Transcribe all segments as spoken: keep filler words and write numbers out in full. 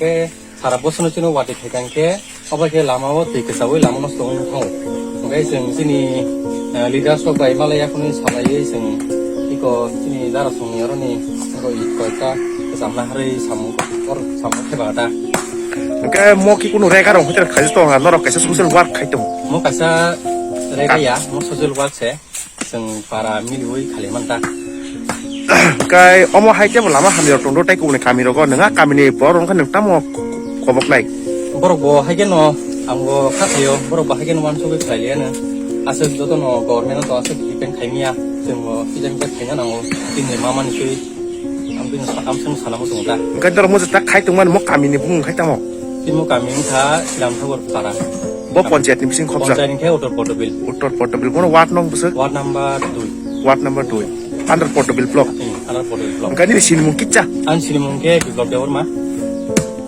Hingke sara bosongni chini watwi khaikha hingke, obo khe lama o twi kwchawui lama nosto wngwi thango. Hingke chwng chini, eh, leaders rok bai malai yakhwni salaiwi chwng iko chini dara songni aroni iko i koita kwcham naharwi samung kor samung khe ba da. Hingke mo ki kunu rega rok hotel khaijak tongo, norok kaisa social work khai tongo. Mo kaisa rega ya, mo social work se. Chwng para miliui khali manta. Kai omo hai tebo lama hamya tongdo tei kubuni kami rogo nwnga kamini borok wngkha nwng tamo kobok nai. Borok bo hai khe no ang bo kha khayo, borok bo hai khe no uansugui khlai liya no. Aswk joto no government to aswk depend khai miya, chwng bo kisa kisa khaina nango, chini mama ni twi. Ang bini sa-, ang chwng sana muchungo da. Hingke norok mo je tak khai tongmani mo kamini bumung khai tamo? Tini mo kami wngkha Silam Thakur Para. Bo panchayat ni bising khobjak? Panchayat hingke Uttor Portobil. Uttor Portobil. Bono ward nong bwswk? Ward number dui. Ward number dui. Under Portobil block. Hmm, under Portobil block. Hingke nini sinimung kicha? Ang sinimung hingke Biplop Debbarma.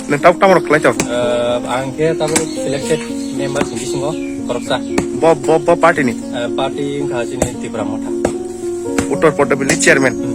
Nang tabuk tamo rok khlai tong? Eh, ang khe tabuk selected member ni bisingo khoroksa. Bo, bo, bo party ni? Eh, party wngkha chini Tipra Motha. Uttor Portobil ni chairman. Hmm.